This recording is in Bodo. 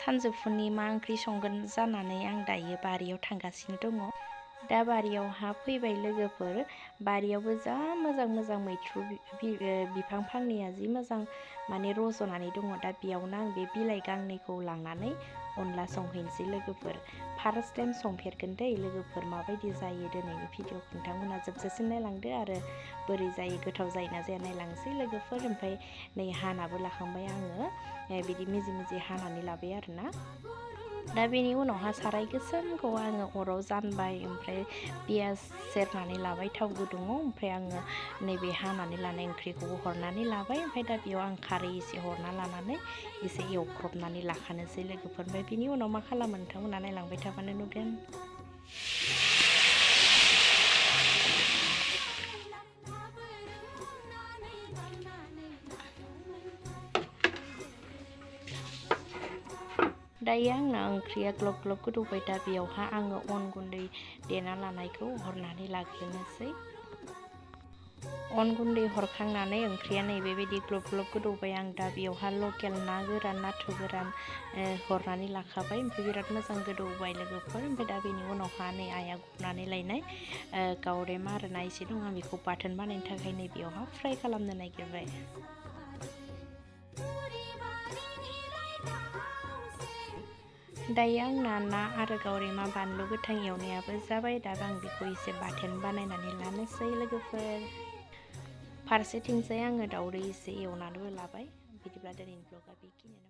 सानजौफुनि मा ओंख्रि संगोन जानानै आं दायो बारियाव थांगासिनो दङ। दा बारियावहा फैबाय लोगोफोर। बारियावबो जा मोजां मोजां मैथ्रु बिफां फांनैया जि मोजां माने रज'नानै दङ। दा बेयावनो आं बे बिलाइ गांनैखौ लांनानै अनला संहैनोसै लोगोफोर। फार्स्ट टाइम संफेरगोन दै लोगोफोर, माबायदि जायो दिनैनि भिडिअखौ नोंथांमोना जोबजासिम नायलांदो आरो बोरै जायो, गोथाव जायोना जाया नायलांसै लोगोफोर। ओमफ्राय नै हानाबो लाखांबाय आङो, बिदि मिजि मिजि हानानै लाबाय आरोना। दा बेनि उनावहा साराय गोसोमखौ आङो अराव जानबाय, ओमफ्राय पियास सेरनानै लाबाय थाव गुदुङाव। ओमफ्राय आङो नैबे हानानै लानाय ओंख्रिखौबो हरनानै लाबाय। ओमफ्राय दा बेयाव आं खारै एसे हरना लानानै एसे एवख्रबनानै लाखानोसै लोगोफोर। ओमफ्राय बिनि उनाव मा खालामो नोंथांमोना नायलांबाय थाबानो नुगोन। दायो आंना ओंख्रिया ग्लब ग्लब गोदौबाय। दा बेयावहा आङो अन गुन्दै देना लानायखौ हरनानै लाग्रोनोसै। अन गुन्दै हरखांनानै ओंख्रिया नै बेबायदि ग्लब ग्लब गोदौबाय। आं दा बेयावहा लकेल ना गोरान, नाथुर गोरान हरनानै लाखाबाय। ओमफ्राय बिराद मोजां गोदौबाय लोगोफोर। ओमफ्राय दा बेनि उनावहा नै आइया गुरनानै लायनाय गावरेमा आरो ना एसे दं, आं बेखौ बाथोन बानायनो थाखाय नै बेयावहा फ्राय खालामनो नागिरबाय। दायो आंना ना आरो गावरेमा बानलु गोथां एवनायाबो जाबाय। दा आं बेखौ एसे बाथोन बानायनानै लानोसै लोगोफोर। फारसेथिंजाय आङो दाउदै एसे एवनानैबो लाबाय। बिदिब्ला दिनैनि ब्लगा बेखिनियानो।